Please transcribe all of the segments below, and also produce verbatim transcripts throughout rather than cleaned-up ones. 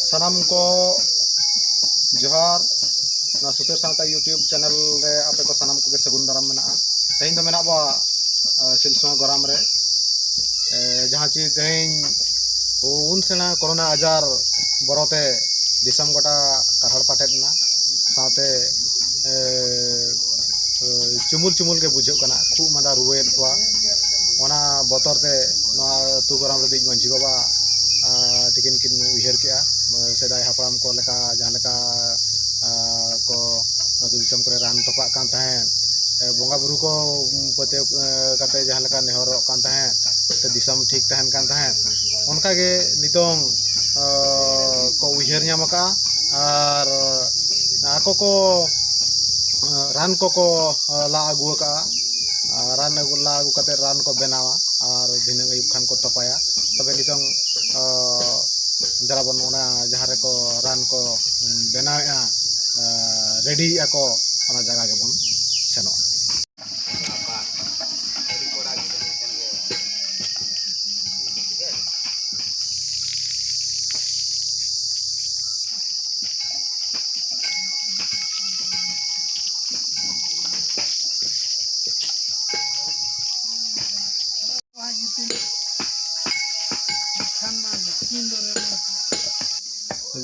ᱥᱟᱱᱟᱢ ᱠᱚ ᱡᱚᱦᱟᱨ᱾ ᱱᱚᱣᱟ ᱥᱩᱥᱟᱹᱨ ᱥᱟᱶᱛᱟ YouTube ᱪᱮᱱᱮᱞ ᱨᱮ ᱟᱯᱮ ᱠᱚ ᱥᱟᱱᱟᱢ ᱠᱚᱜᱮ ᱥᱟᱹᱜᱩᱱ ᱫᱟᱨᱟᱢ ᱢᱮᱱᱟᱜᱼᱟ᱾ ᱛᱮᱦᱮᱧ ᱫᱚ ᱢᱮᱱᱟᱜ ᱵᱚᱣᱟ, ᱟ, ᱥᱤᱞᱥᱩᱣᱟ ᱜᱚᱨᱟᱢ ᱨᱮ, ᱮ, ᱡᱟᱦᱟᱸ ᱪᱮ ᱛᱮᱦᱮᱧ ᱩᱱ ᱥᱮᱬᱟ ᱠᱳᱨᱳᱱᱟ ᱟᱡᱟᱨ ᱵᱚᱨᱚᱛᱮ ᱫᱤᱥᱚᱢ ᱜᱚᱴᱟ ᱠᱟᱨᱦᱟᱲ ᱯᱟᱴᱮᱫ ᱮᱱᱟ, ᱥᱟᱶᱛᱮ, ᱮ, ᱮ, ᱪᱩᱢᱩᱞ ᱪᱩᱢᱩᱞ ᱜᱮ ᱵᱩᱡᱷᱟᱹᱜ ᱠᱟᱱᱟ, ᱠᱷᱩᱜ ᱢᱟᱸᱫᱟ ᱨᱩᱣᱟᱹᱭᱮᱫ ᱠᱚᱣᱟ᱾ ᱚᱱᱟ ᱵᱚᱛᱚᱨ ᱛᱮ ᱱᱚᱣᱟ ᱟᱹᱛᱩ ᱜᱚᱨᱟᱢ ᱨᱤᱱᱤᱡ ᱢᱟᱹᱡᱷᱤ ᱵᱟᱵᱟ, ᱟ, ᱛᱤᱠᱤᱱ ᱠᱤᱱ ᱩᱭᱦᱟᱹᱨ ᱠᱮᱜᱼᱟ, ᱥᱮᱫᱟᱭ ᱦᱟᱯᱲᱟᱢ ᱠᱚ ᱞᱮᱠᱟ ᱡᱟᱦᱟᱸ ᱞᱮᱠᱟ, ᱟ, ᱠᱚ ᱟᱹᱛᱩ ᱫᱤᱥᱚᱢ ᱠᱚᱨᱮ ᱨᱟᱱ ᱛᱚᱯᱟᱜ ᱠᱟᱱ ᱛᱟᱦᱮᱸᱫ, ᱮ, ᱵᱚᱸᱜᱟ ᱵᱩᱨᱩ ᱠᱚ, ᱩᱢ, ᱯᱟᱹᱛᱭᱟᱹᱣ, ᱮ, ᱠᱟᱛᱮ ᱡᱟᱦᱟᱸ ᱞᱮᱠᱟ ᱱᱮᱦᱚᱨᱚᱜ ᱠᱟᱱ ᱛᱟᱦᱮᱸᱫ, ᱥᱮ ᱫᱤᱥᱚᱢ ᱴᱷᱤᱠ ᱛᱟᱦᱮᱱ ᱠᱟᱱ ᱛᱟᱦᱮᱸᱫ, ᱚᱱᱠᱟ ᱜᱮ ᱱᱤᱛᱚᱝ, ᱟ, ᱠᱚ ᱩᱭᱦᱟᱹᱨ ᱧᱟᱢ ᱟᱠᱟᱫᱼᱟ᱾ ᱟᱨ ᱟᱠᱚ ᱠᱚ, ᱟ, ᱨᱟᱱ ᱠᱚᱠᱚ, ᱟ, ᱞᱟ ᱟᱹᱜᱩ ᱟᱠᱟᱫᱼᱟ᱾ ᱟ, ᱨᱟᱱ ᱟᱹᱜᱩ, ᱞᱟ ᱟᱹᱜᱩ ᱠᱟᱛᱮ ᱨᱟᱱ ᱠᱚ ᱵᱮᱱᱟᱣᱟ ᱟᱨ ᱫᱷᱤᱱᱟᱹᱝ ᱟᱹᱭᱩᱵ ᱠᱷᱟᱱ ᱠᱚ ᱛᱚᱯᱟᱭᱟ᱾ ᱛᱚᱵᱮ ᱱᱤᱛᱚᱝ, ᱟ, ᱫᱮᱞᱟ ᱵᱚᱱ ᱚᱱᱟ ᱡᱟᱦᱟᱸ ᱨᱮᱠᱚ ᱨᱟᱱ ᱠᱚ ᱵᱮᱱᱟᱣᱮᱫᱼᱟ, ᱟ, ᱨᱮᱰᱤᱭᱮᱫᱼᱟ ᱠᱚ, ᱚᱱᱟ ᱡᱟᱭᱜᱟ ᱜᱮᱵᱚᱱ ᱥᱮᱱᱚᱜᱼᱟ᱾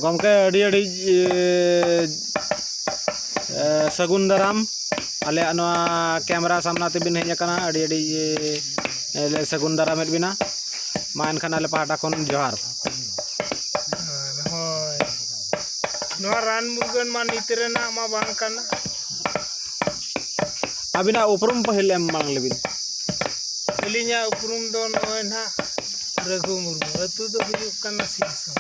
ᱜᱚᱢᱠᱮ, ᱟᱹᱰᱤ ᱟᱹᱰᱤ, ᱮ, ᱮ, ᱥᱟᱹᱜᱩᱱ ᱫᱟᱨᱟᱢ᱾ ᱟᱞᱮᱭᱟᱜ ᱱᱚᱣᱟ ᱠᱮᱢᱮᱨᱟ ᱥᱟᱢᱱᱟ ᱛᱮᱵᱤᱱ ᱦᱮᱡ ᱟᱠᱟᱱᱟ, ᱟᱹᱰᱤ ᱟᱹᱰᱤ, ᱮ, ᱞᱮ ᱥᱟᱹᱜᱩᱱ ᱫᱟᱨᱟᱢᱮᱫ ᱵᱤᱱᱟ᱾ ᱢᱟ ᱮᱱᱠᱷᱟᱱ ᱟᱞᱮ ᱯᱟᱦᱴᱟ ᱠᱷᱚᱱ ᱡᱚᱦᱟᱨ᱾ ᱦᱳᱭ, ᱱᱚᱣᱟ ᱨᱟᱱ ᱢᱩᱨᱜᱟᱹᱱ ᱢᱟ ᱱᱤᱛ ᱨᱮᱱᱟᱜ ᱢᱟ ᱵᱟᱝ ᱠᱟᱱᱟ᱾ ᱟᱹᱵᱤᱱᱟᱜ ᱩᱯᱨᱩᱢ ᱯᱟᱹᱦᱤᱞ ᱮᱢ ᱢᱟᱲᱟᱝ ᱞᱮᱵᱤᱱ᱾ ᱟᱹᱞᱤᱧᱟᱜ ᱩᱯᱨᱩᱢ ᱫᱚ ᱱᱚᱜᱼᱚᱭ ᱱᱟᱦᱟᱜ ᱨᱟᱹᱜᱷᱩ ᱢᱩᱨᱢᱩ, ᱟᱹᱛᱩ ᱫᱚ ᱦᱩᱭᱩᱜ ᱠᱟᱱᱟ ᱥᱤᱨᱥᱟ᱾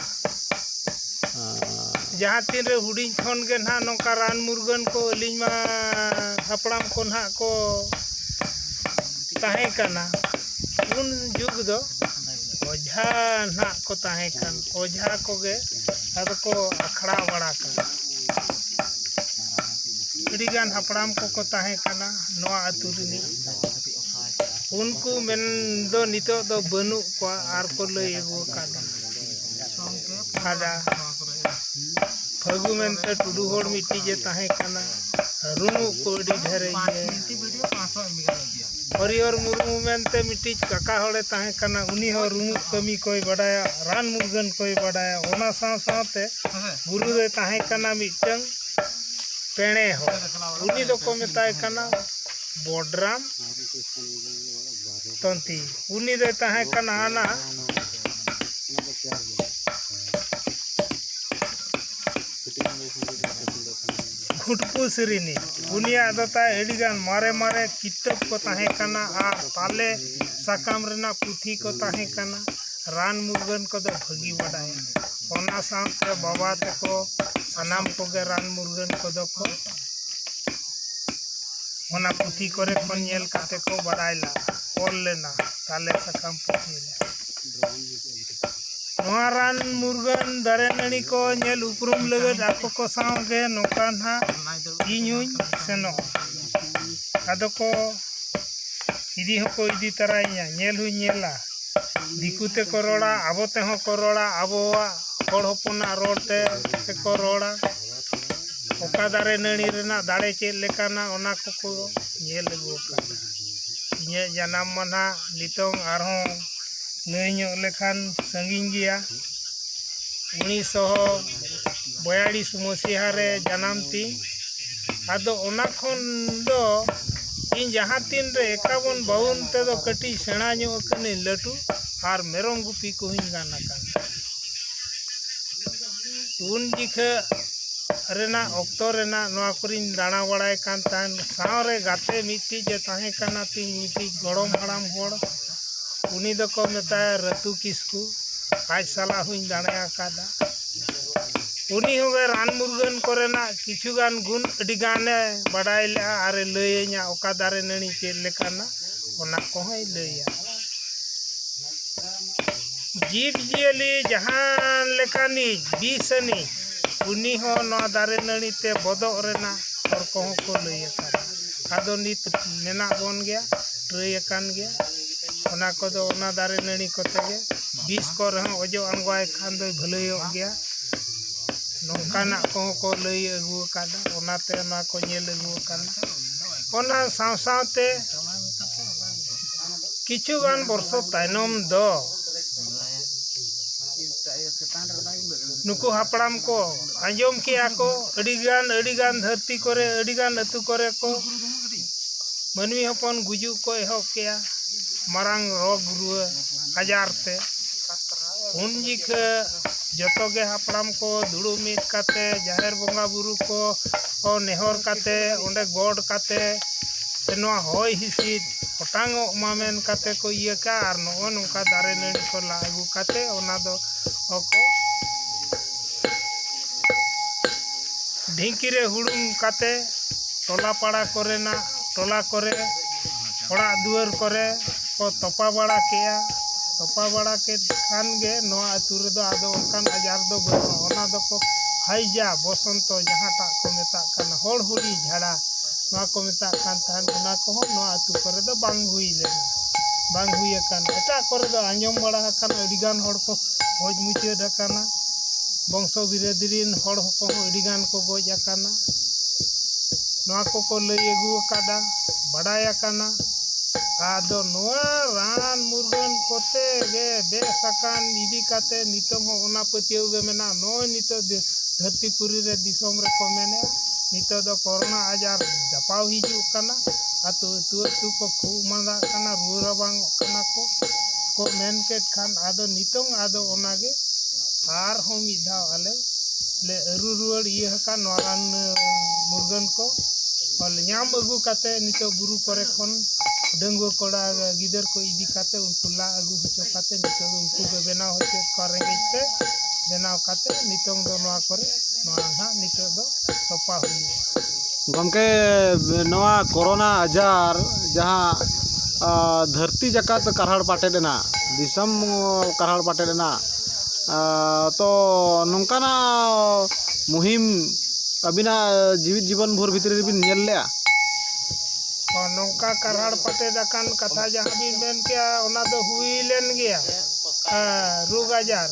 ᱟᱸ᱾ ᱡᱟᱦᱟᱸ ᱛᱤᱱ ᱨᱮ ᱦᱩᱰᱤᱧ ᱠᱷᱚᱱ ᱜᱮ ᱱᱟᱦᱟᱜ ᱱᱚᱝᱠᱟ ᱨᱟᱱ ᱢᱩᱨᱜᱟᱹᱱ ᱠᱚ ᱟᱹᱞᱤᱧ ᱢᱟ ᱦᱟᱯᱲᱟᱢ ᱠᱚ ᱱᱟᱦᱟᱜ ᱠᱚ ᱛᱟᱦᱮᱸ ᱠᱟᱱᱟ, ᱩᱱ ᱡᱩᱜᱽ ᱫᱚ ᱚᱡᱷᱟ ᱱᱟᱦᱟᱜ ᱠᱚ ᱛᱟᱦᱮᱸ ᱠᱟᱱ, ᱚᱡᱷᱟ ᱠᱚᱜᱮ ᱟᱫᱚ ᱠᱚ ᱟᱠᱷᱲᱟ ᱵᱟᱲᱟ ᱠᱟᱱᱟ᱾ ᱟᱹᱰᱤᱜᱟᱱ ᱦᱟᱯᱲᱟᱢ ᱠᱚᱠᱚ ᱛᱟᱦᱮᱸ ᱠᱟᱱᱟ ᱱᱚᱣᱟ ᱟᱹᱛᱩ ᱨᱤᱱᱤᱡ᱾ ᱩᱱᱠᱩ ᱢᱮᱱ ᱫᱚ ᱱᱤᱛᱚᱜ ᱫᱚ ᱵᱟᱹᱱᱩᱜ ᱠᱚᱣᱟ, ᱟᱨ ᱠᱚ ᱞᱟᱹᱭ ᱟᱹᱜᱩ ᱟᱠᱟᱫ ᱞᱮᱠᱟ᱾ ᱯᱷᱟᱫᱟ, ᱯᱷᱟᱹᱜᱩ ᱢᱮᱱᱛᱮ ᱴᱩᱰᱩ ᱦᱚᱲ ᱢᱤᱫᱴᱤᱡ ᱮ ᱛᱟᱦᱮᱸ ᱠᱟᱱᱟ, ᱨᱩᱢᱩᱜ ᱠᱚ ᱟᱹᱰᱤ ᱰᱷᱮᱨ ᱮ ᱤᱭᱟᱹ᱾ ᱦᱚᱨᱤᱦᱚᱨ ᱢᱩᱨᱢᱩ ᱢᱮᱱᱛᱮ ᱢᱤᱫᱴᱤᱡ ᱠᱟᱠᱟ ᱦᱚᱲᱮ ᱛᱟᱦᱮᱸ ᱠᱟᱱᱟ, ᱩᱱᱤ ᱦᱚᱸ ᱨᱩᱢᱩᱜ ᱠᱟᱹᱢᱤ ᱠᱚᱭ ᱵᱟᱰᱟᱭᱟ, ᱨᱟᱱ ᱢᱩᱨᱜᱟᱹᱱ ᱠᱚᱭ ᱵᱟᱰᱟᱭᱟ᱾ ᱚᱱᱟ ᱥᱟᱶ ᱥᱟᱶᱛᱮ ᱜᱩᱨᱩ ᱫᱚᱭ ᱛᱟᱦᱮᱸ ᱠᱟᱱᱟ ᱢᱤᱫᱴᱟᱝ ᱯᱮᱬᱮ ᱦᱚᱲ, ᱩᱱᱤ ᱫᱚᱠᱚ ᱢᱮᱛᱟᱭ ᱠᱟᱱᱟ ᱵᱚᱰᱨᱟᱢ ᱛᱚᱱᱛᱤ᱾ ᱩᱱᱤ ᱫᱚᱭ ᱛᱟᱦᱮᱸ ᱠᱟᱱᱟ ᱦᱟᱱᱟ ᱠᱷᱩᱴᱯᱩ ᱥᱤᱨᱤᱱᱤ᱾ ᱩᱱᱤᱭᱟᱜ ᱫᱚ ᱛᱟᱭ ᱟᱹᱰᱤᱜᱟᱱ ᱢᱟᱨᱮ ᱢᱟᱨᱮ ᱠᱤᱛᱟᱹᱵ ᱠᱚ ᱛᱟᱦᱮᱸ ᱠᱟᱱᱟ ᱟᱨ ᱛᱟᱞᱮ ᱥᱟᱠᱟᱢ ᱨᱮᱱᱟᱜ ᱯᱩᱛᱷᱤ ᱠᱚ ᱛᱟᱦᱮᱸ ᱠᱟᱱᱟ᱾ ᱨᱟᱱ ᱢᱩᱨᱜᱟᱹᱱ ᱠᱚᱫᱚ ᱵᱷᱟᱹᱜᱤ ᱵᱟᱰᱟᱭᱟ᱾ ᱚᱱᱟ ᱥᱟᱶᱛᱮ ᱵᱟᱵᱟ ᱛᱟᱠᱚ ᱥᱟᱱᱟᱢ ᱠᱚᱜᱮ ᱨᱟᱱ ᱢᱩᱨᱜᱟᱹᱱ ᱠᱚᱫᱚ ᱠᱚ ᱚᱱᱟ ᱯᱩᱛᱷᱤ ᱠᱚᱨᱮ ᱠᱷᱚᱱ ᱧᱮᱞ ᱠᱟᱛᱮ ᱠᱚ ᱵᱟᱰᱟᱭ ᱞᱮᱱᱟ, ᱚᱞ ᱞᱮᱱᱟ ᱛᱟᱞᱮ ᱥᱟᱠᱟᱢ ᱯᱩᱛᱷᱤ ᱨᱮ᱾ ᱱᱚᱣᱟ ᱨᱟᱱ ᱢᱩᱨᱜᱟᱹᱱ ᱫᱟᱨᱮ ᱱᱟᱹᱲᱤ ᱠᱚ ᱧᱮᱞ ᱩᱯᱨᱩᱢ ᱞᱟᱹᱜᱤᱫ ᱟᱠᱚ ᱠᱚ ᱥᱟᱶ ᱜᱮ ᱱᱚᱝᱠᱟ ᱱᱟᱦᱟᱜ ᱤᱧ ᱦᱚᱸᱧ ᱥᱮᱱᱚᱜᱼᱟ᱾ ᱟᱫᱚ ᱠᱚ ᱤᱫᱤ ᱦᱚᱸᱠᱚ ᱤᱫᱤ ᱛᱟᱨᱟᱭᱤᱧᱟ, ᱧᱮᱞ ᱦᱚᱸᱧ ᱧᱮᱞᱟ᱾ ᱫᱤᱠᱩ ᱛᱮᱠᱚ ᱨᱚᱲᱟ, ᱟᱵᱚ ᱛᱮᱦᱚᱸ ᱠᱚ ᱨᱚᱲᱟ, ᱟᱵᱚᱣᱟᱜ ᱦᱚᱲ ᱦᱚᱯᱚᱱᱟᱜ ᱨᱚᱲ ᱛᱮ ᱛᱮᱠᱚ ᱨᱚᱲᱟ᱾ ᱚᱠᱟ ᱫᱟᱨᱮ ᱱᱟᱹᱲᱤ ᱨᱮᱱᱟᱜ ᱫᱟᱲᱮ ᱪᱮᱫ ᱞᱮᱠᱟᱱᱟ, ᱚᱱᱟ ᱠᱚᱠᱚ ᱧᱮᱞ ᱟᱹᱜᱩ ᱟᱠᱟᱫᱟ᱾ ᱤᱧᱟᱹᱜ ᱡᱟᱱᱟᱢ ᱢᱟ ᱱᱟᱦᱟᱜ ᱱᱤᱛᱚᱝ ᱟᱨᱦᱚᱸ ᱞᱟᱹᱭ ᱧᱚᱜ ᱞᱮᱠᱷᱟᱱ ᱥᱟᱺᱜᱤᱧ ᱜᱮᱭᱟ᱾ ᱩᱱᱤᱥᱥᱚ ᱵᱚᱭᱟᱞᱤᱥ ᱢᱚᱥᱤᱦᱟ ᱨᱮ ᱡᱟᱱᱟᱢ ᱛᱤᱧ᱾ ᱟᱫᱚ ᱚᱱᱟ ᱠᱷᱚᱱ ᱫᱚ ᱤᱧ ᱡᱟᱦᱟᱸ ᱛᱤᱱ ᱨᱮ ᱮᱠᱟᱵᱚᱱ ᱵᱟᱣᱩᱱ ᱛᱮᱫᱚ ᱠᱟᱹᱴᱤᱡ ᱥᱮᱬᱟ ᱧᱚᱜ ᱟᱠᱟᱱᱟᱹᱧ, ᱞᱟᱹᱴᱩ ᱟᱨ ᱢᱮᱨᱚᱢ ᱜᱩᱯᱤ ᱠᱚᱦᱚᱸᱧ ᱜᱟᱱ ᱟᱠᱟᱱᱟ᱾ ᱩᱱ ᱡᱚᱠᱷᱮᱡ ᱨᱮᱱᱟᱜ ᱚᱠᱛᱚ ᱨᱮᱱᱟᱜ ᱱᱚᱣᱟ ᱠᱚᱨᱮᱧ ᱫᱟᱬᱟ ᱵᱟᱲᱟᱭ ᱠᱟᱱ ᱛᱟᱦᱮᱱ᱾ ᱥᱟᱶᱨᱮ ᱜᱟᱛᱮ ᱢᱤᱫᱴᱤᱡ ᱮ ᱛᱟᱦᱮᱸ ᱠᱟᱱᱟ ᱛᱤᱧ, ᱢᱤᱫᱴᱤᱡ ᱜᱚᱲᱚᱢ ᱦᱟᱲᱟᱢ ᱦᱚᱲ, ᱩᱱᱤ ᱫᱚᱠᱚ ᱢᱮᱛᱟᱭᱟ ᱨᱟᱹᱛᱩ ᱠᱤᱥᱠᱩ᱾ ᱟᱡ ᱥᱟᱞᱟᱜ ᱦᱚᱸᱧ ᱫᱟᱲᱮ ᱟᱠᱟᱫᱟ᱾ ᱩᱱᱤ ᱦᱚᱸ ᱨᱟᱱ ᱢᱩᱨᱜᱟᱹᱱ ᱠᱚᱨᱮᱱᱟᱜ ᱠᱤᱪᱷᱩ ᱜᱟᱱ ᱜᱩᱱ ᱟᱹᱰᱤ ᱜᱟᱱᱮ ᱵᱟᱰᱟᱭ ᱞᱮᱜᱼᱟ ᱟᱨᱮ ᱞᱟᱹᱭᱟᱹᱧᱟ ᱚᱠᱟ ᱫᱟᱨᱮ ᱱᱟᱹᱲᱤ ᱪᱮᱫ ᱞᱮᱠᱟᱱᱟ, ᱚᱱᱟ ᱠᱚᱦᱚᱸᱭ ᱞᱟᱹᱭᱟ᱾ ᱡᱤᱵᱽ ᱡᱤᱭᱟᱹᱞᱤ ᱡᱟᱦᱟᱸ ᱞᱮᱠᱟᱱᱤᱡ ᱵᱤᱥ ᱟᱹᱱᱤᱡ, ᱩᱱᱤ ᱦᱚᱸ ᱱᱚᱣᱟ ᱫᱟᱨᱮ ᱱᱟᱹᱲᱤ ᱛᱮ ᱵᱚᱫᱚᱜ ᱨᱮᱱᱟᱜ ᱦᱚᱨ ᱠᱚᱦᱚᱸ ᱠᱚ ᱞᱟᱹᱭ ᱟᱠᱟᱫᱟ᱾ ᱟᱫᱚ ᱱᱤᱛ ᱢᱮᱱᱟᱜ ᱵᱚᱱ ᱜᱮᱭᱟ, ᱴᱨᱟᱹᱭ ᱟᱠᱟᱱ ᱜᱮᱭᱟ, ᱚᱱᱟ ᱠᱚᱫᱚ ᱚᱱᱟ ᱫᱟᱨᱮ ᱱᱟᱹᱲᱤ ᱠᱚᱛᱮ ᱜᱮ ᱵᱤᱥ ᱠᱚᱨᱮ ᱦᱚᱸ ᱚᱡᱚᱜ ᱟᱬᱜᱚᱣᱟᱭ ᱠᱷᱟᱱ ᱫᱚᱭ ᱵᱷᱟᱹᱞᱟᱹᱭᱚᱜ ᱜᱮᱭᱟ᱾ ᱱᱚᱝᱠᱟᱱᱟᱜ ᱠᱚᱦᱚᱸ ᱠᱚ ᱞᱟᱹᱭ ᱟᱹᱜᱩ ᱟᱠᱟᱫᱟ, ᱚᱱᱟᱛᱮ ᱚᱱᱟ ᱠᱚ ᱧᱮᱞ ᱟᱹᱜᱩ ᱟᱠᱟᱱᱟ᱾ ᱚᱱᱟ ᱥᱟᱶ ᱥᱟᱶᱛᱮ ᱠᱤᱪᱷᱩ ᱜᱟᱱ ᱵᱚᱨᱥᱚ ᱛᱟᱭᱱᱚᱢ ᱫᱚ ᱱᱩᱠᱩ ᱦᱟᱯᱲᱟᱢ ᱠᱚ ᱟᱸᱡᱚᱢ ᱠᱮᱜᱼᱟ ᱠᱚ, ᱟᱹᱰᱤᱜᱟᱱ ᱟᱹᱰᱤᱜᱟᱱ ᱫᱷᱟᱹᱨᱛᱤ ᱠᱚᱨᱮ, ᱟᱹᱰᱤᱜᱟᱱ ᱟᱹᱛᱩ ᱠᱚᱨᱮ ᱠᱚ ᱢᱟᱹᱱᱢᱤ ᱦᱚᱯᱚᱱ ᱜᱩᱡᱩᱜ ᱠᱚ ᱮᱦᱚᱵ ᱠᱮᱜᱼᱟ, ᱢᱟᱨᱟᱝ ᱨᱳᱜᱽ ᱨᱩᱣᱟᱹ ᱟᱡᱟᱨ ᱛᱮ᱾ ᱩᱱ ᱡᱚᱠᱷᱮᱡ ᱡᱚᱛᱚ ᱜᱮ ᱦᱟᱯᱲᱟᱢ ᱠᱚ ᱫᱩᱲᱩᱵ ᱢᱤᱫ ᱠᱟᱛᱮ, ᱡᱟᱦᱮᱨ ᱵᱚᱸᱜᱟ ᱵᱩᱨᱩ ᱠᱚ, ᱠᱚ ᱱᱮᱦᱚᱨ ᱠᱟᱛᱮ, ᱚᱸᱰᱮ ᱜᱚᱰ ᱠᱟᱛᱮ, ᱱᱚᱣᱟ ᱦᱚᱭ ᱦᱤᱸᱥᱤᱫ ᱚᱴᱟᱝᱚᱜ ᱢᱟ ᱢᱮᱱ ᱠᱟᱛᱮ ᱠᱚ ᱤᱭᱟᱹ ᱠᱟᱜᱼᱟ᱾ ᱟᱨ ᱱᱚᱜᱼᱚ ᱱᱚᱝᱠᱟ ᱫᱟᱨᱮ ᱱᱟᱹᱲᱤ ᱠᱚ ᱞᱟ ᱟᱹᱜᱩ ᱠᱟᱛᱮ ᱚᱱᱟ ᱫᱚ ᱠᱚ ᱰᱷᱤᱝᱠᱤ ᱨᱮ ᱦᱩᱲᱩᱝ ᱠᱟᱛᱮ ᱴᱚᱞᱟ ᱯᱟᱲᱟ ᱠᱚᱨᱮᱱᱟᱜ, ᱴᱚᱞᱟ ᱠᱚᱨᱮ, ᱚᱲᱟᱜ ᱫᱩᱣᱟᱹᱨ ᱠᱚᱨᱮ ᱠᱚ ᱛᱚᱯᱟ ᱵᱟᱲᱟ ᱠᱮᱜᱼᱟ᱾ ᱛᱚᱯᱟ ᱵᱟᱲᱟ ᱠᱮᱫ ᱠᱷᱟᱱ ᱜᱮ ᱱᱚᱣᱟ ᱟᱹᱛᱩ ᱨᱮᱫᱚ ᱟᱫᱚ ᱚᱱᱠᱟᱱ ᱟᱡᱟᱨ ᱫᱚ ᱵᱟᱹᱱᱩᱜᱼᱟ᱾ ᱚᱱᱟ ᱫᱚᱠᱚ ᱦᱟᱭᱡᱟ, ᱵᱚᱥᱚᱱᱛᱚ ᱡᱟᱦᱟᱸᱴᱟᱜ ᱠᱚ ᱢᱮᱛᱟᱜ ᱠᱟᱱᱟ, ᱦᱚᱲ ᱦᱩᱲᱤ ᱡᱷᱟᱲᱟ, ᱱᱚᱣᱟ ᱠᱚ ᱢᱮᱛᱟᱜ ᱠᱟᱱ ᱛᱟᱦᱮᱸᱫ, ᱚᱱᱟ ᱠᱚᱦᱚᱸ ᱱᱚᱣᱟ ᱟᱹᱛᱩ ᱠᱚᱨᱮ ᱫᱚ ᱵᱟᱝ ᱦᱩᱭ ᱞᱮᱱᱟ, ᱵᱟᱝ ᱦᱩᱭ ᱟᱠᱟᱱᱟ᱾ ᱮᱴᱟᱜ ᱠᱚᱨᱮ ᱫᱚ ᱟᱸᱡᱚᱢ ᱵᱟᱲᱟ ᱟᱠᱟᱱᱟ, ᱟᱹᱰᱤᱜᱟᱱ ᱦᱚᱲ ᱠᱚ ᱜᱚᱡ ᱢᱩᱪᱟᱹᱫ ᱟᱠᱟᱱᱟ, ᱵᱚᱝᱥᱚ ᱵᱤᱨᱟᱹᱫᱤ ᱨᱤᱱ ᱦᱚᱲ ᱠᱚᱦᱚᱸ ᱟᱹᱰᱤᱜᱟᱱ ᱠᱚ ᱜᱚᱡ ᱟᱠᱟᱱᱟ᱾ ᱱᱚᱣᱟ ᱠᱚᱠᱚ ᱞᱟᱹᱭ ᱟᱹᱜᱩ ᱟᱠᱟᱫᱟ, ᱵᱟᱰᱟᱭ ᱟᱠᱟᱱᱟ᱾ ᱟᱫᱚ ᱱᱚᱣᱟ ᱨᱟᱱ ᱢᱩᱨᱜᱟᱹᱱ ᱠᱚᱛᱮ ᱜᱮ ᱵᱮᱥ ᱟᱠᱟᱱ ᱤᱫᱤ ᱠᱟᱛᱮ ᱱᱤᱛᱚᱝ ᱦᱚᱸ ᱚᱱᱟ ᱯᱟᱹᱛᱭᱟᱹᱣ ᱜᱮ ᱢᱮᱱᱟᱜᱼᱟ᱾ ᱱᱚᱜᱼᱚᱭ ᱱᱤᱛᱚᱜ ᱫᱤ-, ᱫᱷᱟᱹᱨᱛᱤ ᱯᱩᱨᱤ ᱨᱮ ᱫᱤᱥᱚᱢ ᱨᱮᱠᱚ ᱢᱮᱱᱮᱫᱼᱟ, ᱱᱤᱛᱚᱜ ᱫᱚ ᱠᱳᱨᱳᱱᱟ ᱟᱡᱟᱨ ᱡᱟᱯᱟᱣ ᱦᱤᱡᱩᱜ ᱠᱟᱱᱟ, ᱟᱹᱛᱩ ᱟᱹᱛᱩ ᱟᱹᱛᱩ ᱠᱚ ᱠᱷᱩᱜ ᱢᱟᱸᱫᱟᱜ ᱠᱟᱱᱟ, ᱨᱩᱣᱟᱹ ᱨᱟᱵᱟᱝᱚᱜ ᱠᱟᱱᱟ ᱠᱚ, ᱠᱚ ᱢᱮᱱ ᱠᱮᱫ ᱠᱷᱟᱱ ᱟᱫᱚ ᱱᱤᱛᱚᱝ ᱟᱫᱚ ᱚᱱᱟᱜᱮ ᱟᱨᱦᱚᱸ ᱢᱤᱫ ᱫᱷᱟᱣ ᱟᱞᱮ ᱞᱮ ᱟᱹᱨᱩ ᱨᱩᱣᱟᱹᱲ ᱤᱭᱟᱹ ᱟᱠᱟᱱ ᱱᱚᱣᱟ ᱨᱟᱱ ᱢᱩᱨᱜᱟᱹᱱ ᱠᱚ ᱧᱟᱢ ᱟᱹᱜᱩ ᱠᱟᱛᱮ ᱱᱤᱛᱚᱜ ᱵᱩᱨᱩ ᱠᱚᱨᱮ ᱠᱷᱚᱱ ᱰᱟᱺᱜᱩᱣᱟᱹ ᱠᱚᱲᱟ ᱜᱤᱫᱟᱹᱨ ᱠᱚ ᱤᱫᱤ ᱠᱟᱛᱮ ᱩᱱᱠᱩ ᱞᱟ ᱟᱹᱜᱩ ᱦᱚᱪᱚ ᱠᱟᱛᱮ ᱱᱤᱛᱚᱜ ᱫᱚ ᱩᱱᱠᱩ ᱜᱮ ᱵᱮᱱᱟᱣ ᱦᱚᱪᱚᱭᱮᱫ ᱠᱚᱣᱟ ᱨᱮᱸᱜᱮᱡ ᱛᱮ᱾ ᱵᱮᱱᱟᱣ ᱠᱟᱛᱮ ᱱᱤᱛᱚᱝ ᱫᱚ ᱱᱚᱣᱟ ᱠᱚᱨᱮ ᱱᱚᱣᱟ ᱱᱟᱦᱟᱜ ᱱᱤᱛᱚᱜ ᱫᱚ ᱛᱚᱯᱟ ᱦᱩᱭᱩᱜᱼᱟ᱾ ᱜᱚᱢᱠᱮ, ᱱᱚᱣᱟ ᱠᱳᱨᱳᱱᱟ ᱟᱡᱟᱨ ᱡᱟᱦᱟᱸ, ᱟ, ᱫᱷᱟᱹᱨᱛᱤ ᱡᱟᱠᱟᱛ ᱠᱟᱨᱦᱟᱲ ᱯᱟᱴᱮᱫ ᱮᱱᱟ, ᱫᱤᱥᱚᱢ ᱠᱟᱨᱦᱟᱲ ᱯᱟᱴᱮᱫ ᱮᱱᱟ, ᱟ, ᱛᱚ ᱱᱚᱝᱠᱟᱱᱟᱜ ᱢᱩᱦᱤᱢ ᱟᱹᱵᱤᱱᱟᱜ ᱡᱤᱣᱤᱫ ᱡᱤᱵᱚᱱ ᱵᱷᱳᱨ ᱵᱷᱤᱛᱨᱤ ᱨᱮᱵᱤᱱ ᱧᱮᱞ ᱞᱮᱜᱼᱟ? ᱛᱚ ᱱᱚᱝᱠᱟ ᱠᱟᱨᱦᱟᱲ ᱯᱟᱴᱮᱫ ᱟᱠᱟᱱ ᱠᱟᱛᱷᱟ ᱡᱟᱦᱟᱸ ᱵᱤᱱ ᱢᱮᱱ ᱠᱮᱜᱼᱟ, ᱚᱱᱟ ᱫᱚ ᱦᱩᱭ ᱞᱮᱱ ᱜᱮᱭᱟ᱾ ᱦᱮᱸ, ᱨᱳᱜᱽ ᱟᱡᱟᱨ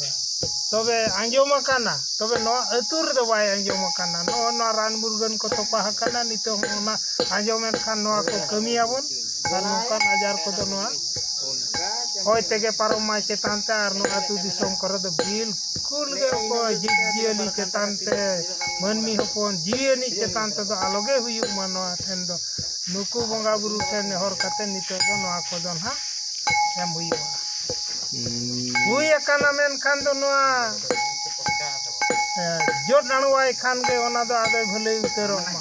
ᱛᱚᱵᱮ ᱟᱸᱡᱚᱢ ᱟᱠᱟᱱᱟ, ᱛᱚᱵᱮ ᱱᱚᱣᱟ ᱟᱹᱛᱩ ᱨᱮᱫᱚ ᱵᱟᱭ ᱟᱸᱡᱚᱢ ᱟᱠᱟᱱᱟ᱾ ᱱᱚᱜᱼᱚ ᱱᱚᱣᱟ ᱨᱟᱱ ᱢᱩᱨᱜᱟᱹᱱ ᱠᱚ ᱛᱚᱯᱟ ᱟᱠᱟᱱᱟ, ᱱᱤᱛᱚᱜ ᱦᱚᱸ ᱚᱱᱟ ᱟᱸᱡᱚᱢᱮᱱ ᱠᱷᱟᱱ ᱱᱚᱣᱟ ᱠᱚ ᱠᱟᱹᱢᱤᱭᱟᱵᱚᱱ᱾ ᱟᱨ ᱱᱚᱝᱠᱟᱱ ᱟᱡᱟᱨ ᱠᱚᱫᱚ ᱱᱚᱣᱟ ᱦᱚᱭ ᱛᱮᱜᱮ ᱯᱟᱨᱚᱢ ᱢᱟᱭ ᱪᱮᱛᱟᱱ ᱛᱮ, ᱟᱨ ᱱᱚᱣᱟ ᱟᱹᱛᱩ ᱫᱤᱥᱚᱢ ᱠᱚᱨᱮ ᱫᱚ ᱵᱤᱞᱠᱩᱞ ᱜᱮ ᱚᱠᱚᱭ ᱡᱤᱵᱽ ᱡᱤᱭᱟᱹᱞᱤ ᱪᱮᱛᱟᱱ ᱛᱮ, ᱢᱟᱹᱱᱢᱤ ᱦᱚᱯᱚᱱ ᱡᱤᱣᱤ ᱟᱹᱱᱤᱡ ᱪᱮᱛᱟᱱ ᱛᱮᱫᱚ ᱟᱞᱚᱜᱮ ᱦᱩᱭᱩᱜ ᱢᱟ᱾ ᱱᱚᱣᱟ ᱴᱷᱮᱱ ᱫᱚ ᱱᱩᱠᱩ ᱵᱚᱸᱜᱟ ᱵᱩᱨᱩ ᱴᱷᱮᱱ ᱱᱮᱦᱚᱨ ᱠᱟᱛᱮ ᱱᱤᱛᱚᱜ ᱫᱚ ᱱᱚᱣᱟ ᱠᱚᱫᱚ ᱱᱟᱦᱟᱜ ᱮᱢ ᱦᱩᱭᱩᱜᱼᱟ᱾ ᱦᱩᱸ᱾ ᱦᱩᱭ ᱟᱠᱟᱱᱟ, ᱢᱮᱱᱠᱷᱟᱱ ᱫᱚ ᱱᱚᱣᱟ, ᱮ, ᱡᱚᱫ ᱟᱬᱣᱟᱭ ᱠᱷᱟᱱ ᱜᱮ ᱚᱱᱟ ᱫᱚ ᱟᱫᱚᱭ ᱵᱷᱟᱹᱞᱟᱹᱭ ᱩᱛᱟᱹᱨᱚᱜ ᱢᱟ᱾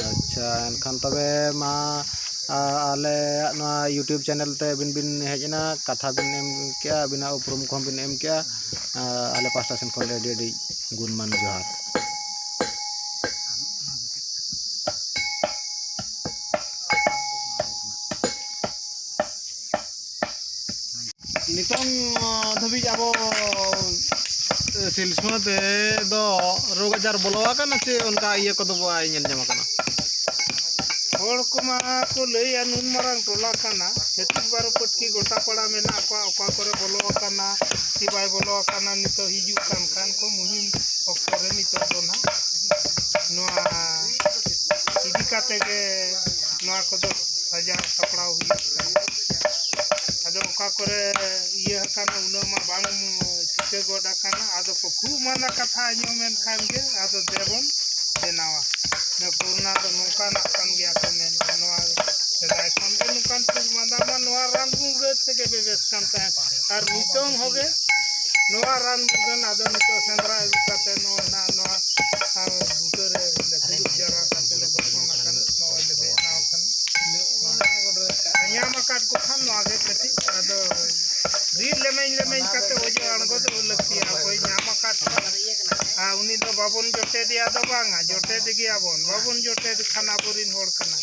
ᱟᱪᱪᱷᱟ, ᱮᱱᱠᱷᱟᱱ ᱛᱚᱵᱮ ᱢᱟ, ᱟ, ᱟᱞᱮᱭᱟᱜ ᱱᱚᱣᱟ YouTube channel ᱛᱮ ᱟᱹᱵᱤᱱ ᱵᱤᱱ ᱦᱮᱡ ᱮᱱᱟ, ᱠᱟᱛᱷᱟ ᱵᱤᱱ ᱮᱢ ᱠᱮᱜᱼᱟ, ᱟᱹᱵᱤᱱᱟᱜ ᱩᱯᱨᱩᱢ ᱠᱚᱦᱚᱸ ᱵᱤᱱ ᱮᱢ ᱠᱮᱜᱼᱟ᱾ ᱟ, ᱟᱞᱮ ᱯᱟᱥᱴᱟ ᱥᱮᱱ ᱠᱷᱚᱱ ᱟᱹᱰᱤ ᱟᱹᱰᱤ ᱜᱩᱱᱢᱟᱱ ᱡᱚᱦᱟᱨ᱾ ᱱᱤᱛᱚᱝ ᱫᱷᱟᱹᱵᱤᱡ ᱟᱵᱚ ᱥᱤᱞᱥᱩᱣᱟᱹ ᱛᱮᱫᱚ ᱨᱳᱜᱽ ᱟᱡᱟᱨ ᱵᱚᱞᱚ ᱟᱠᱟᱱᱟ ᱥᱮ ᱚᱱᱠᱟ ᱤᱭᱟᱹ ᱠᱚᱫᱚ ᱵᱟᱭ ᱧᱮᱞ ᱧᱟᱢ ᱟᱠᱟᱱᱟ? ᱦᱚᱲ ᱠᱚᱢᱟ ᱠᱚ ᱞᱟᱹᱭᱟ ᱱᱩᱱ ᱢᱟᱨᱟᱝ ᱴᱚᱞᱟ ᱠᱟᱱᱟ, ᱪᱷᱟᱹᱛᱤᱠ ᱵᱟᱨᱚ ᱯᱟᱹᱴᱠᱤ ᱜᱚᱴᱟ ᱯᱟᱲᱟ ᱢᱮᱱᱟᱜ ᱠᱚᱣᱟ, ᱚᱠᱟ ᱠᱚᱨᱮ ᱵᱚᱞᱚ ᱟᱠᱟᱱᱟ ᱠᱤ ᱵᱟᱭ ᱵᱚᱞᱚ ᱟᱠᱟᱱᱟ, ᱱᱤᱛᱚᱜ ᱦᱤᱡᱩᱜ ᱠᱟᱱ ᱠᱷᱟᱱ ᱠᱚ ᱢᱩᱦᱤᱢ ᱚᱠᱛᱚ ᱨᱮ ᱱᱤᱛᱚᱜ ᱫᱚ ᱱᱟᱦᱟᱜ ᱱᱚᱣᱟ ᱤᱫᱤ ᱠᱟᱛᱮ ᱜᱮ ᱱᱚᱣᱟ ᱠᱚᱫᱚ ᱥᱟᱡᱟᱣ ᱥᱟᱯᱲᱟᱣ ᱦᱩᱭᱩᱜ ᱠᱟᱱᱟ᱾ ᱟᱫᱚ ᱚᱠᱟ ᱠᱚᱨᱮ ᱤᱭᱟᱹ ᱟᱠᱟᱱᱟ, ᱩᱱᱟᱹᱜ ᱢᱟ ᱵᱟᱝ ᱴᱷᱤᱠᱟᱹ ᱜᱚᱫ ᱟᱠᱟᱱᱟ᱾ ᱟᱫᱚ ᱠᱚ ᱠᱷᱩᱵ ᱢᱟᱱᱟ ᱠᱟᱛᱷᱟ ᱟᱸᱡᱚᱢ ᱮᱱ ᱠᱷᱟᱱ ᱜᱮ ᱟᱫᱚ ᱫᱮᱵᱚᱱ ᱵᱮᱱᱟᱣᱟ᱾ ᱱᱚᱣᱟ ᱠᱳᱨᱳᱱᱟ ᱫᱚ ᱱᱚᱝᱠᱟᱱᱟᱜ ᱠᱟᱱ ᱜᱮᱭᱟ ᱠᱚ ᱢᱮᱱ, ᱱᱚᱣᱟ ᱥᱮᱫᱟᱭ ᱠᱷᱚᱱ ᱜᱮ ᱱᱚᱝᱠᱟᱱ ᱠᱷᱩᱵ ᱢᱟᱸᱫᱟ ᱢᱟ ᱱᱚᱣᱟ ᱨᱟᱱ ᱢᱩᱨᱜᱟᱹᱱ ᱛᱮᱜᱮ ᱵᱮᱵᱮᱥ ᱠᱟᱱ ᱛᱟᱦᱮᱸᱫ᱾ ᱟᱨ ᱱᱤᱛᱚᱝ ᱦᱚᱸ ᱜᱮ ᱱᱚᱣᱟ ᱨᱟᱱ ᱢᱩᱨᱜᱟᱹᱱ ᱟᱫᱚ ᱱᱤᱛᱚᱜ ᱥᱮᱸᱫᱽᱨᱟ ᱟᱹᱜᱩ ᱠᱟᱛᱮ ᱱᱚᱣᱟ ᱱᱟᱜ ᱱᱚᱣᱟ ᱟᱨ ᱵᱩᱴᱟᱹ ᱨᱮ ᱞᱮ ᱫᱩᱲᱩᱵ ᱡᱟᱣᱨᱟ ᱠᱟᱛᱮ ᱞᱮ ᱜᱚᱴᱷᱚᱱ ᱟᱠᱟᱱ, ᱱᱚᱜᱼᱚᱭ ᱞᱮ ᱵᱮᱱᱟᱣ ᱟᱠᱟᱱᱟ᱾ ᱧᱟᱢ ᱟᱠᱟᱫ ᱠᱚ ᱠᱷᱟᱱ ᱱᱚᱣᱟ ᱜᱮ ᱠᱟᱹᱴᱤᱡ ᱟᱫᱚ ᱨᱤᱫ ᱞᱮᱢᱮᱧ ᱞᱮᱢᱮᱧ ᱠᱟᱛᱮ ᱚᱡᱚᱜ ᱟᱬᱜᱚ ᱫᱚ ᱞᱟᱹᱠᱛᱤᱭᱟ᱾ ᱚᱠᱚᱭ ᱧᱟᱢ ᱟᱠᱟᱫ ᱠᱷᱟᱱ, ᱟᱨ ᱩᱱᱤ ᱫᱚ ᱵᱟᱵᱚᱱ ᱡᱚᱴᱮᱫᱮᱭᱟ ᱫᱚ ᱵᱟᱝᱟ, ᱡᱚᱴᱮᱫ ᱜᱮᱭᱟᱵᱚᱱ᱾ ᱵᱟᱵᱚᱱ ᱡᱚᱴᱮᱫ ᱠᱷᱟᱱ ᱟᱵᱚᱨᱤᱱ ᱦᱚᱲ ᱠᱟᱱᱟ᱾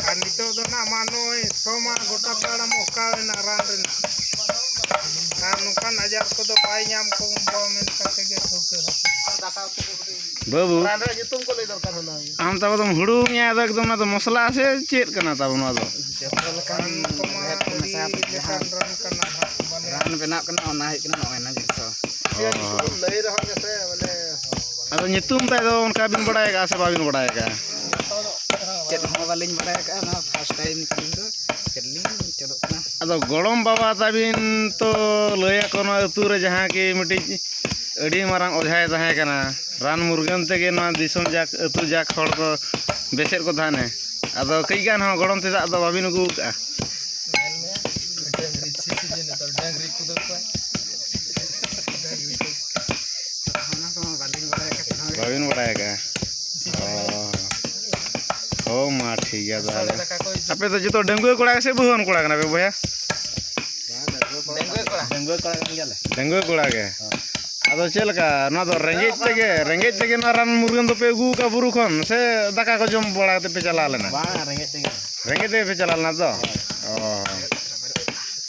ᱟᱨ ᱱᱤᱛᱚᱜ ᱫᱚ ᱱᱟᱜ ᱢᱟ ᱱᱚᱜᱼᱚᱭ ᱥᱚ ᱢᱟ ᱜᱚᱴᱟ ᱯᱟᱲᱟᱢ ᱚᱠᱟᱣᱮᱱᱟ ᱨᱟᱱ ᱨᱮᱱᱟᱜ᱾ ᱟᱨ ᱱᱚᱝᱠᱟᱱ ᱟᱡᱟᱨ ᱠᱚᱫᱚ ᱵᱟᱭ ᱧᱟᱢ ᱠᱚ ᱢᱮᱱ ᱠᱟᱛᱮ ᱜᱮ ᱴᱷᱟᱹᱣᱠᱟᱹ ᱦᱟᱠᱟᱱᱟ᱾ ᱵᱟᱹᱵᱩ, ᱨᱟᱱ ᱨᱮᱭᱟᱜ ᱧᱩᱛᱩᱢ ᱠᱚ ᱞᱟᱹᱭ ᱫᱚᱨᱠᱟᱨ ᱦᱩᱱᱟᱹᱝ᱾ ᱟᱢ ᱛᱟᱵᱚ ᱫᱚᱢ ᱦᱩᱲᱩᱝ ᱮᱫᱟ, ᱮᱠᱫᱚᱢ ᱚᱱᱟ ᱫᱚ ᱢᱚᱥᱞᱟ ᱥᱮ ᱪᱮᱫ ᱠᱟᱱᱟ ᱛᱟᱵᱚ ᱱᱚᱣᱟ ᱫᱚ? ᱡᱚᱛᱚ ᱞᱮᱠᱟᱱ ᱨᱟᱱ ᱠᱚᱢᱟ ᱨᱮᱦᱮᱫ ᱠᱚ ᱟᱹᱰᱤ ᱢᱮᱥᱟ ᱡᱟᱦᱟᱸ ᱨᱟᱱ ᱵᱮᱱᱟᱜ ᱠᱟᱱᱟ, ᱚᱱᱟ ᱦᱩᱭᱩᱜ ᱠᱟᱱᱟ ᱱᱚᱜᱼᱚᱭ ᱱᱟ ᱡᱤᱱᱤᱥ ᱫᱚ᱾ ᱚ᱾ ᱞᱟᱹᱭ ᱨᱮᱦᱚᱸ ᱜᱮᱥᱮ, ᱵᱚᱞᱮ, ᱟᱫᱚ ᱧᱩᱛᱩᱢ ᱛᱟᱭ ᱫᱚ ᱚᱱᱠᱟ ᱵᱤᱱ ᱵᱟᱲᱟᱭ ᱟᱠᱟᱫᱼᱟ ᱥᱮ ᱵᱟᱵᱤᱱ ᱵᱟᱲᱟᱭ ᱟᱠᱟᱫᱼᱟ? ᱪᱮᱫ ᱦᱚᱸ ᱵᱟᱹᱞᱤᱧ ᱵᱟᱲᱟᱭ ᱟᱠᱟᱫᱼᱟ, ᱱᱚᱣᱟ first time ᱛᱟᱹᱞᱤᱧ ᱫᱚ᱾ ᱪᱮᱫ ᱞᱤᱧ ᱪᱮᱫᱚᱜ ᱠᱟᱱᱟ᱾ ᱟᱫᱚ ᱜᱚᱲᱚᱢ ᱵᱟᱵᱟ ᱛᱟᱵᱤᱱ ᱛᱚ ᱞᱟᱹᱭ ᱟᱠᱚ, ᱱᱚᱣᱟ ᱟᱹᱛᱩ ᱨᱮ ᱡᱟᱦᱟᱸ ᱠᱤ ᱢᱤᱫᱴᱤᱡ ᱟᱹᱰᱤ ᱢᱟᱨᱟᱝ ᱚᱡᱷᱟᱭ ᱛᱟᱦᱮᱸ ᱠᱟᱱᱟ, ᱨᱟᱱ ᱢᱩᱨᱜᱟᱹᱱ ᱛᱮᱜᱮ ᱱᱚᱣᱟ ᱫᱤᱥᱚᱢ ᱡᱟᱠ, ᱟᱹᱛᱩ ᱡᱟᱠ ᱦᱚᱲ ᱠᱚ ᱵᱮᱥᱮᱫ ᱠᱚ ᱛᱟᱦᱮᱱᱮ᱾ ᱟᱫᱚ ᱠᱟᱹᱡ ᱜᱟᱱ ᱦᱚᱸ ᱜᱚᱲᱚᱢ ᱛᱮᱫᱟᱜ ᱫᱚ ᱵᱟᱹᱵᱤᱱ ᱟᱹᱜᱩ ᱟᱠᱟᱫᱼᱟ? ᱰᱟᱹᱝᱨᱤ ᱥᱤ ᱥᱤᱡᱤᱱ ᱨᱮᱫᱚ ᱰᱟᱹᱝᱨᱤ ᱠᱚᱫᱚ ᱠᱚ ᱚᱱᱟ ᱠᱚᱢᱟ ᱵᱟᱹᱞᱤᱧ ᱵᱟᱲᱟᱭ ᱟᱠᱟᱫ ᱛᱟᱦᱮᱱᱟ᱾ ᱵᱟᱹᱵᱤᱱ ᱵᱟᱲᱟᱭ ᱟᱠᱟᱫᱼᱟ? ᱚ᱾ ᱦᱳ, ᱢᱟ ᱴᱷᱤᱠ ᱜᱮᱭᱟ ᱛᱟᱦᱚᱞᱮ᱾ ᱫᱟᱠᱟ ᱠᱚ ᱟᱯᱮ ᱫᱚ ᱡᱚᱛᱚ ᱰᱟᱺᱜᱩᱣᱟᱹ ᱠᱚᱲᱟ ᱥᱮ ᱵᱟᱹᱦᱩᱣᱟᱱ ᱠᱚᱲᱟ ᱠᱟᱱᱟ ᱯᱮ ᱵᱚᱭᱦᱟ? ᱰᱟᱺᱜᱩᱣᱟᱹ ᱠᱚᱲᱟ᱾ ᱰᱟᱺᱜᱩᱣᱟᱹ ᱠᱚᱲᱟ ᱠᱟᱱ ᱜᱮᱭᱟᱞᱮ᱾ ᱰᱟᱺᱜᱩᱣᱟᱹ ᱠᱚᱲᱟ ᱜᱮ᱾ ᱦᱳᱭ᱾ ᱟᱫᱚ ᱪᱮᱫ ᱞᱮᱠᱟ, ᱱᱚᱣᱟ ᱫᱚ ᱨᱮᱸᱜᱮᱡ ᱛᱮᱜᱮ, ᱨᱮᱸᱜᱮᱡ ᱛᱮᱜᱮ ᱱᱚᱣᱟ ᱨᱟᱱ ᱢᱩᱨᱜᱟᱹᱱ ᱫᱚᱯᱮ ᱟᱹᱜᱩ ᱟᱠᱟᱫᱼᱟ ᱵᱩᱨᱩ ᱠᱷᱚᱱ, ᱥᱮ ᱫᱟᱠᱟ ᱠᱚ ᱡᱚᱢ ᱵᱟᱲᱟ ᱠᱟᱛᱮ ᱯᱮ ᱪᱟᱞᱟᱣ ᱞᱮᱱᱟ? ᱵᱟᱝ, ᱨᱮᱸᱜᱮᱡ ᱛᱮᱜᱮ᱾ ᱨᱮᱸᱜᱮᱡ ᱛᱮᱜᱮ ᱯᱮ ᱪᱟᱞᱟᱣ ᱞᱮᱱᱟ ᱛᱚ? ᱦᱳᱭ᱾ ᱚ᱾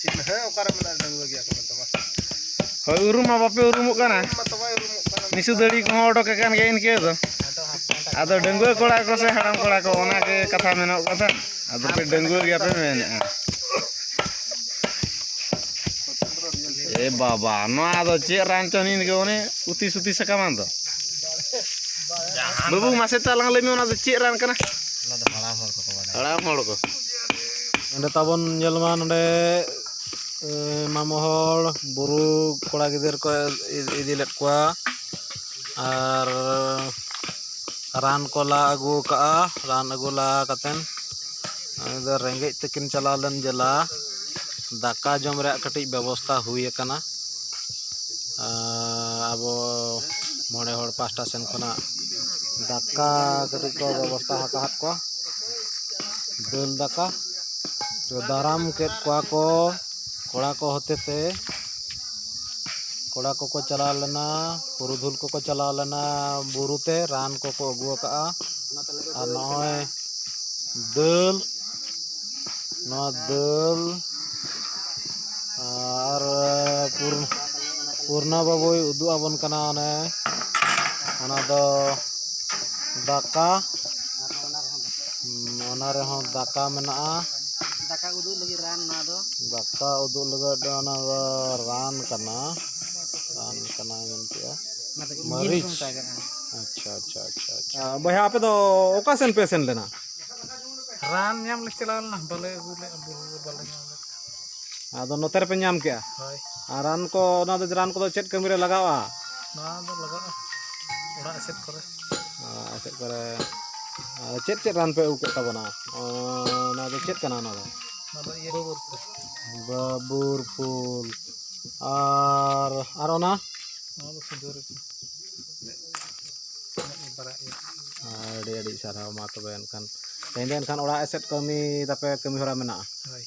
ᱪᱤᱱᱦᱟᱹ ᱚᱠᱟᱨᱮ ᱢᱮᱱᱟᱜᱼᱟ, ᱰᱟᱺᱜᱩᱣᱟᱹ ᱜᱮᱭᱟ ᱠᱚ ᱢᱮᱱᱛᱮ ᱢᱟ᱾ ᱦᱳᱭ, ᱩᱨᱩᱢ ᱢᱟ ᱵᱟᱯᱮ ᱩᱨᱩᱢᱚᱜ ᱠᱟᱱᱟ᱾ ᱩᱨᱩᱢ ᱢᱟ ᱛᱚ ᱵᱟᱭ ᱩᱨᱩᱢᱚᱜ ᱠᱟᱱᱟ᱾ ᱢᱤᱥᱩ ᱫᱟᱹᱲᱤ ᱠᱚᱦᱚᱸ ᱚᱰᱚᱠ ᱟᱠᱟᱱ ᱜᱮᱭᱟ ᱤᱱᱠᱟᱹ ᱫᱚ᱾ ᱟᱫᱚ ᱰᱟᱺᱜᱩᱣᱟᱹ ᱠᱚᱲᱟ ᱠᱚ ᱥᱮ ᱦᱟᱲᱟᱢ ᱠᱚᱲᱟ ᱠᱚ, ᱚᱱᱟ ᱜᱮ ᱠᱟᱛᱷᱟ ᱢᱮᱱᱚᱜ ᱠᱟᱱ ᱛᱟᱦᱮᱸᱫ᱾ ᱟᱫᱚ ᱯᱮ ᱰᱟᱺᱜᱩᱣᱟᱹ ᱜᱮᱭᱟ ᱯᱮ ᱢᱮᱱᱮᱫᱼᱟ᱾ ᱮ ᱵᱟᱵᱟ, ᱱᱚᱣᱟ ᱫᱚ ᱪᱮᱫ ᱨᱟᱱ ᱪᱚ ᱱᱤᱭᱟᱹ ᱜᱮ ᱚᱱᱮ ᱩᱛᱤ ᱥᱩᱛᱤ ᱥᱟᱠᱟᱢ ᱫᱚ? ᱵᱟᱹᱵᱩ, ᱢᱟᱥᱮ ᱛᱚ ᱟᱞᱟᱝ ᱞᱟᱹᱭ ᱢᱮ, ᱚᱱᱟ ᱫᱚ ᱪᱮᱫ ᱨᱟᱱ ᱠᱟᱱᱟ? ᱚᱱᱟ ᱫᱚ ᱦᱟᱲᱟᱢ ᱦᱚᱲ ᱠᱚᱠᱚ ᱵᱟᱲᱟᱭᱟ᱾ ᱦᱟᱲᱟᱢ ᱦᱚᱲ ᱠᱚ᱾ ᱱᱚᱸᱰᱮ ᱛᱟᱵᱚᱱ ᱧᱮᱞ ᱢᱟ, ᱱᱚᱸᱰᱮ, ᱮ, ᱢᱟᱢᱚ ᱦᱚᱲ ᱵᱩᱨᱩ ᱠᱚᱲᱟ ᱜᱤᱫᱟᱹᱨ ᱠᱚ ᱤᱫᱤ ᱞᱮᱫ ᱠᱚᱣᱟ ᱟᱨ ᱨᱟᱱ ᱠᱚ ᱞᱟ ᱟᱹᱜᱩ ᱠᱟᱜᱼᱟ᱾ ᱨᱟᱱ ᱟᱹᱜᱩ ᱞᱟ ᱠᱟᱛᱮᱱ ᱩᱱᱤ ᱫᱚ ᱨᱮᱸᱜᱮᱡ ᱛᱮᱠᱤᱱ ᱪᱟᱞᱟᱣ ᱞᱮᱱ ᱡᱮᱞᱟ, ᱫᱟᱠᱟ ᱡᱚᱢ ᱨᱮᱭᱟᱜ ᱠᱟᱹᱴᱤᱡ ᱵᱮᱵᱚᱥᱛᱷᱟ ᱦᱩᱭ ᱟᱠᱟᱱᱟ᱾ ᱟᱨ ᱟᱵᱚ ᱢᱚᱬᱮ ᱦᱚᱲ ᱯᱟᱦᱴᱟ ᱥᱮᱱ ᱠᱷᱚᱱᱟᱜ ᱫᱟᱠᱟ ᱠᱟᱹᱴᱤᱡ ᱠᱚ ᱵᱮᱵᱚᱥᱛᱷᱟ ᱟᱠᱟᱫ ᱠᱚᱣᱟ, ᱫᱟᱹᱞ ᱫᱟᱠᱟ᱾ ᱛᱚ, ᱫᱟᱨᱟᱢ ᱠᱮᱫ ᱠᱚᱣᱟ ᱠᱚ ᱠᱚᱲᱟ ᱠᱚ ᱦᱚᱛᱮ ᱛᱮ᱾ ᱠᱚᱲᱟ ᱠᱚᱠᱚ ᱪᱟᱞᱟᱣ ᱞᱮᱱᱟ, ᱯᱩᱨᱩᱫᱷᱩᱞ ᱠᱚᱠᱚ ᱪᱟᱞᱟᱣ ᱞᱮᱱᱟ ᱵᱩᱨᱩ ᱛᱮ, ᱨᱟᱱ ᱠᱚᱠᱚ ᱟᱹᱜᱩ ᱟᱠᱟᱫᱼᱟ᱾ ᱟᱨ ᱱᱚᱜᱼᱚᱭ ᱫᱟᱹᱞ, ᱱᱚᱣᱟ ᱫᱟᱹᱞ ᱟᱨ ᱯᱩᱨ-, ᱯᱩᱨᱱᱟ ᱵᱟᱵᱩᱭ ᱩᱫᱩᱜ ᱟᱵᱚᱱ ᱠᱟᱱᱟ᱾ ᱚᱱᱮ ᱚᱱᱟ ᱫᱚ ᱫᱟᱠᱟ, ᱦᱩᱸ, ᱚᱱᱟ ᱨᱮᱦᱚᱸ ᱫᱟᱠᱟ ᱢᱮᱱᱟᱜᱼᱟ᱾ ᱫᱟᱠᱟ ᱩᱫᱩᱜ ᱞᱟᱹᱜᱤᱫ ᱨᱟᱱ ᱱᱚᱣᱟ ᱫᱚ᱾ ᱫᱟᱠᱟ ᱩᱫᱩᱜ ᱞᱟᱹᱜᱤᱫ ᱫᱚ ᱚᱱᱟ ᱫᱚ ᱨᱟᱱ ᱠᱟᱱᱟ᱾ ᱨᱟᱱ ᱠᱟᱱᱟ ᱢᱮᱱ ᱠᱮᱜᱼᱟ᱾ ᱚᱱᱟ ᱫᱚ ᱤᱧᱡᱤᱱ ᱠᱚ ᱢᱟᱹᱨᱤᱪ᱾ ᱢᱮᱛᱟᱜᱟᱜᱼᱟ᱾ ᱟᱪᱪᱷᱟ, ᱟᱪᱪᱷᱟ, ᱟᱪᱪᱷᱟ, ᱟᱪᱪᱷᱟ᱾ ᱟᱨ ᱵᱚᱭᱦᱟ, ᱟᱯᱮ ᱫᱚ ᱚᱠᱟ ᱥᱮᱱ ᱯᱮ ᱥᱮᱱ ᱞᱮᱱᱟ? ᱨᱟᱱ ᱧᱟᱢ ᱞᱮ ᱪᱟᱞᱟᱣ ᱞᱮᱱᱟ, ᱵᱟᱞᱮ ᱟᱹᱜᱩ ᱞᱮᱫᱼᱟ, ᱵᱩᱨᱩ ᱨᱮ ᱵᱟᱞᱮ ᱧᱟᱢ ᱞᱮᱫᱼᱟ᱾ ᱟᱫᱚ ᱱᱚᱛᱮ ᱨᱮᱯᱮ ᱧᱟᱢ ᱠᱮᱜᱼᱟ? ᱦᱳᱭ᱾ ᱟᱨ ᱨᱟᱱ ᱠᱚ, ᱚᱱᱟ ᱫᱚ ᱨᱟᱱ ᱠᱚᱫᱚ ᱪᱮᱫ ᱠᱟᱹᱢᱤ ᱨᱮ ᱞᱟᱜᱟᱜᱼᱟ? ᱱᱚᱣᱟ ᱫᱚ ᱞᱟᱜᱟᱜᱼᱟ ᱚᱲᱟᱜ ᱮᱥᱮᱫ ᱠᱚᱨᱮ᱾ ᱚᱲᱟᱜ ᱮᱥᱮᱫ ᱠᱚᱨᱮ᱾ ᱟᱨ ᱪᱮᱫ ᱪᱮᱫ ᱨᱟᱱ ᱯᱮ ᱟᱹᱜᱩ ᱠᱮᱫ ᱛᱟᱵᱚᱱᱟ? ᱚ, ᱚᱱᱟ ᱫᱚ ᱪᱮᱫ ᱠᱟᱱᱟ ᱚᱱᱟ ᱫᱚ? ᱚᱱᱟ ᱫᱚ ᱤᱭᱟᱹ ᱵᱟᱹᱵᱩᱨ ᱠᱚ᱾ ᱵᱟᱹᱵᱩᱨ ᱯᱷᱩᱞ᱾ ᱟᱨ, ᱟᱨ ᱚᱱᱟ? ᱱᱚᱣᱟ ᱫᱚ ᱥᱤᱸᱫᱩᱨ ᱨᱮ᱾ ᱢᱮᱫ ᱵᱟᱨᱟᱜ ᱜᱮ᱾ ᱟᱹᱰᱤ ᱟᱹᱰᱤ ᱥᱟᱨᱦᱟᱣ᱾ ᱢᱟ ᱛᱚᱵᱮ ᱮᱱᱠᱷᱟᱱ ᱛᱮᱦᱮᱧ ᱫᱚ ᱮᱱᱠᱷᱟᱱ ᱚᱲᱟᱜ ᱮᱥᱮᱫ ᱠᱟᱹᱢᱤ ᱛᱟᱯᱮ, ᱠᱟᱹᱢᱤ ᱦᱚᱨᱟ ᱢᱮᱱᱟᱜᱼᱟ? ᱦᱳᱭ᱾